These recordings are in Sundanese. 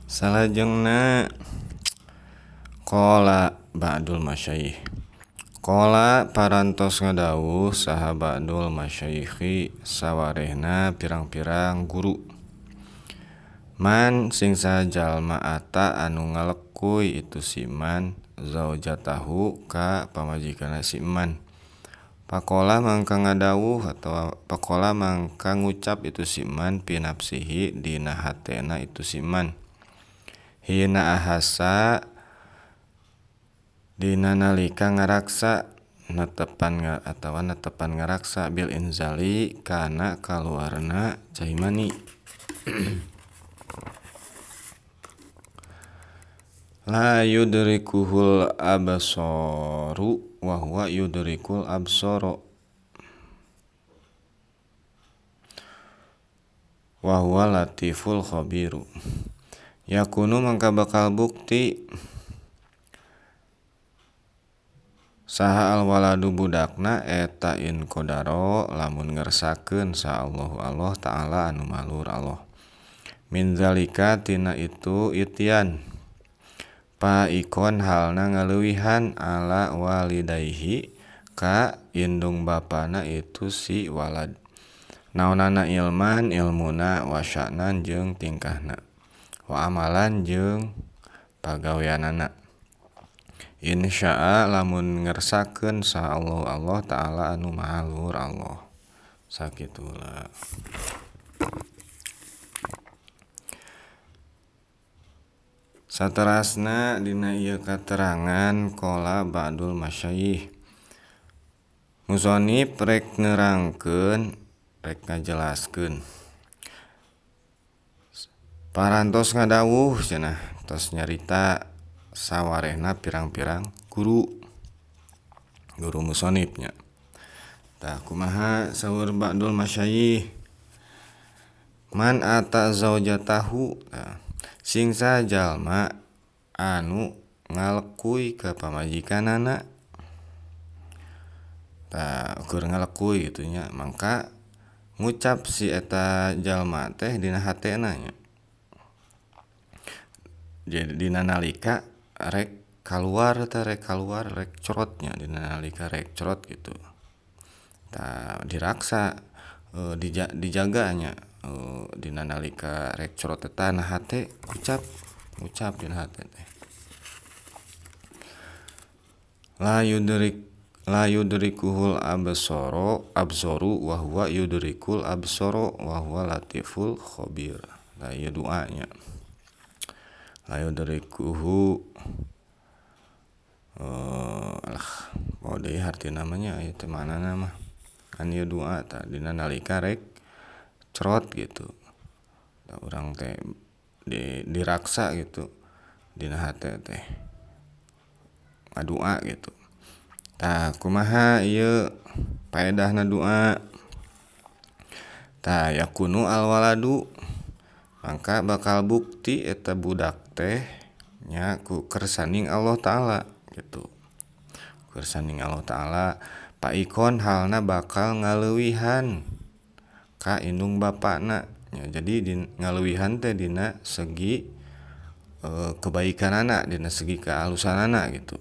Salajengna qala ba'dul masyayikh. Qala parantos ngadawuh saha ba'dul masyayikhi sawarehna pirang-pirang guru. Man sing saha jalma ata anu ngalekuy itu si man zaujatahu ka pamajikanna si man. Pakola mangka ngadawuh atawa pakola mangka ngucap itu si man fi nafsihi dina hatena itu si man. Hina ahasa dina nalika ngaraksa netepan atawa netepan ngaraksa bil inzali kana kaluarna cai mani. La yudrikuhul absaru wa huwa yudrikul absara wa huwa latiful khabiru. Yakunu mangka bakal bukti saha alwaladu budakna eta in qadaro lamun ngersakeun sa Allahu Allah ta'ala anu maha luhur Allah. Min zalika tina itu itian paikon halna ngaleuwihan ala walidaihi ka indung bapana itu si walad. Naonana ilman ilmuna wasya'nan jeung tingkahna wa amalan jeung pagaweanana. Insya'a lamun ngersakeun saha Allah Allah ta'ala anu maha luhur Allah. Sakitulah. Saterasna dina ieu katerangan qala ba'dul masyayikh. Musonif rek nerangkeun rek ngajelaskeun. Parantos ngadawuh cenah tos nyarita sawarehna pirang-pirang guru guru musonifnya. Tah kumaha saur ba'dul masyayikh? Man ata zaujatahu, tah sing saha jalma anu ngalekuy ka pamajikanana. Tah ukur ngalekuy kitu nya mangka ngucap si eta jalma teh dina hatena nya. Jadi dina nalika rek kaluar teh rek kaluar rek corot nya dina nalika rek corot gitu. Tah diraksa dijaga nya dina nalika rek corot teh na hate ucap ucap dina hate teh. La yudrik la yudrikuhul absara absaru wa huwa yudrikul absara wa huwa latiful khabir. Tah ieu doa nya. La yudrikuhu lah poho deui hartina mah nya ieu teh maknana mah kan ieu doa tah dina nalika rek cerot gitu. Tah urang teh diraksa gitu dina hate teh ngadoa gitu. Tah kumaha ieu paedahna doa? Tah yakunu alwaladu mangka bakal bukti eta budak teh nya ku kersaning Allah ta'ala gitu. Kersaning Allah ta'ala paikon halna bakal ngaleuwihan ka indung bapana. Ya, jadi ngaleuwihan teh dina segi kebaikanana, dina segi kealusanana gitu.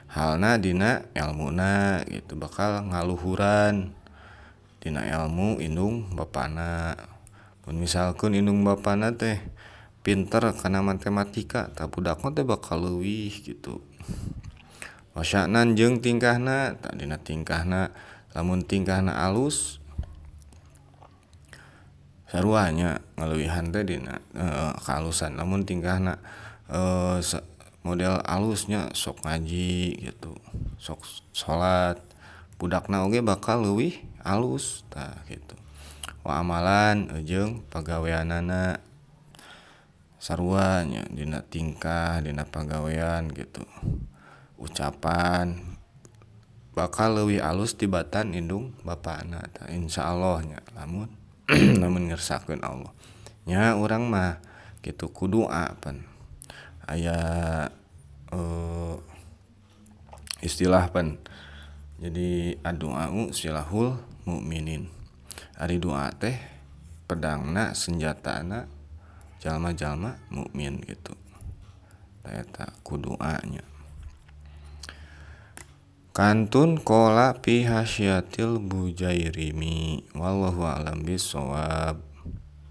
Halna dina elmuna gitu bakal ngaluhuran dina elmu indung bapana. Mun misalkeun indung bapana teh pinter kana matematika, tah budakna teh bakal leuwih gitu. Wasya'nan jeung tingkahna, tah dina tingkahna lamun tingkahna alus sarua nya ngaleuwihan teh dina kaalusan. Lamun tingkahna model alusnya sok ngaji gitu, sok salat, budakna oge bakal leuwih alus tah kitu. Wa amalan jeung pagaweanana sarua nya dina tingkah, dina pagawean gitu. Ucapan bakal leuwih alus tibatan indung bapana tah insyaallah nya lamun lamun ngersakeun Allah. Nya urang mah kitu ku doa pan aya istilah pan. Jadi addu'au silahul mukminin. Ari doa teh pedangna senjatana jalma-jalma mukmin gitu. Eta ku doanya. Kantun qala fi hasyatil bujairimi wallahu a'lam bissawab.